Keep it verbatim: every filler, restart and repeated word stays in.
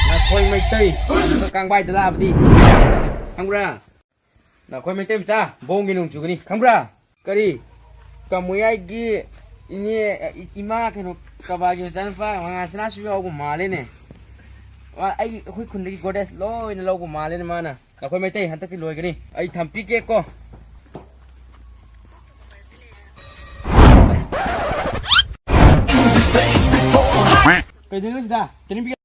ꯅꯈꯣꯏ ꯃꯩꯇꯩ ꯀꯥꯡꯕꯥꯏꯗ ꯂꯥꯛꯑꯕꯗꯤ ꯈꯪꯕ꯭ꯔꯥ? ꯅꯈꯣꯏ ꯃꯩꯇꯩ ꯃꯆꯥ ꯕꯣꯝꯒꯤ ꯅꯣꯡ ꯆꯨꯒꯅꯤ, ꯈꯪꯕ꯭ꯔꯥ? ꯀꯔꯤ? ꯀꯃꯨꯌꯥꯏꯒꯤ ꯏꯅꯦ, ꯏꯃꯥ ꯀꯩꯅꯣ, ꯀꯕꯥꯒꯤ ꯃꯆꯥꯅꯨꯄꯥ ꯃꯉꯥꯁꯅꯥꯁꯨ ꯌꯥꯎꯕ ꯃꯥꯜꯂꯦꯅꯦ꯫ ꯃꯥ, ꯑꯩ, ꯑꯩꯈꯣꯏ ꯈꯨꯟꯗꯒꯤ ꯒꯣꯗꯦꯁ ꯂꯣꯏꯅ ꯂꯧꯕ ꯃꯥꯜꯂꯦꯅꯦ ꯃꯥꯅ꯫ ꯅꯈꯣꯏ ꯃꯩꯇꯩ ꯍꯟꯗꯛꯇꯤ ꯂꯣꯏꯒꯅꯤ꯫ ꯑꯩ ꯊꯝꯕꯤꯒꯦꯀꯣ꯫ ꯀꯩꯗꯧꯔꯤꯅꯣ ꯁꯤꯗ? ꯇ꯭ꯔꯦꯅꯤꯡ ꯄꯤꯒꯦ꯫